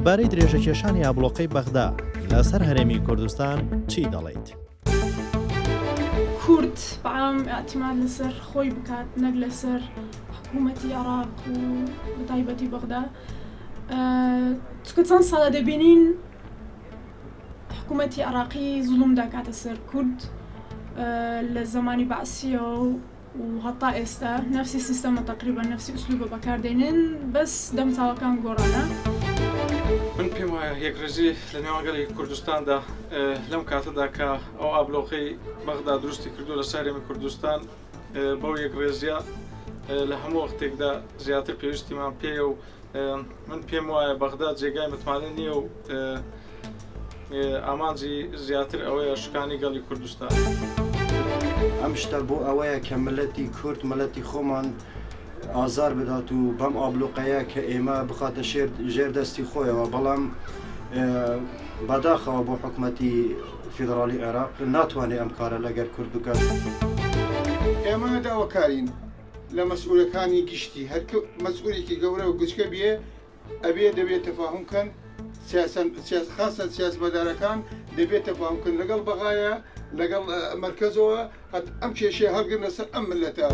لەبارەی درێژەکێشانی ئابڵۆقەی بەغدا لەسەر هەرێمی کوردستان چی دەڵێیت؟ کورد بە عام ئیعتیماد لەسەر خۆی بکات نەک لەسەر حکوومەتی عێراق و بە تایبەتی بەغدا چونکە چەند ساڵە دەبینین حکوومەتی عێراقی زوڵم دەکاتە سەر کورد لە زەمانی بەعسیەوە و و هەتا ئێستا نەفسی سیستەمە تەقریبەن نەفسی ئوسلوبە بەکار دێنن بەس دەمچاوەکان گۆڕانە. من پێم وایە یەکڕیزی لە نێوان گەلی کوردستاندا لەم کاتەدا کە ئەو ئابلۆقەی بەغدا دروستی کردو لە سارێمی کوردستان بەو یەکڕێزیە لە هەموو وەختێکدا زیاتر پێویستیمان پێیە و من پێم وایە بەغدا جێگای متمانە نییە و ئامانجی زیاتر ئەوەیە شکانی گەڵی کوردستان. ئەم شتە بۆ ئەوەیە کە ملەتی کورد ملەتی خۆمان ئازار بدات و بەم ئابلوقەیە کە ئێمە بخاتە ژێر دەستی خۆیەوە بەڵام بەداخەوە بۆ حکومەتی فیدراڵی عێراق ناتوانێت ئەم کارە لەگەر کورد بکات. ئێمە داواکارین لە مەسئولەکانی گشتی هەر مەسئولێکی گەورە و گچکە بێ ئەبێ دەبێ تەفاهوم کەن سیاسەن سیاس خاصە سیاسمەدارەکان دەبێ تەفاهوم کەن لەگەڵ بەغایە لەگەڵ مەرکەزەوە هەت ئەم کێشەیە هەڵگرنە سەر ئەم ملەتە.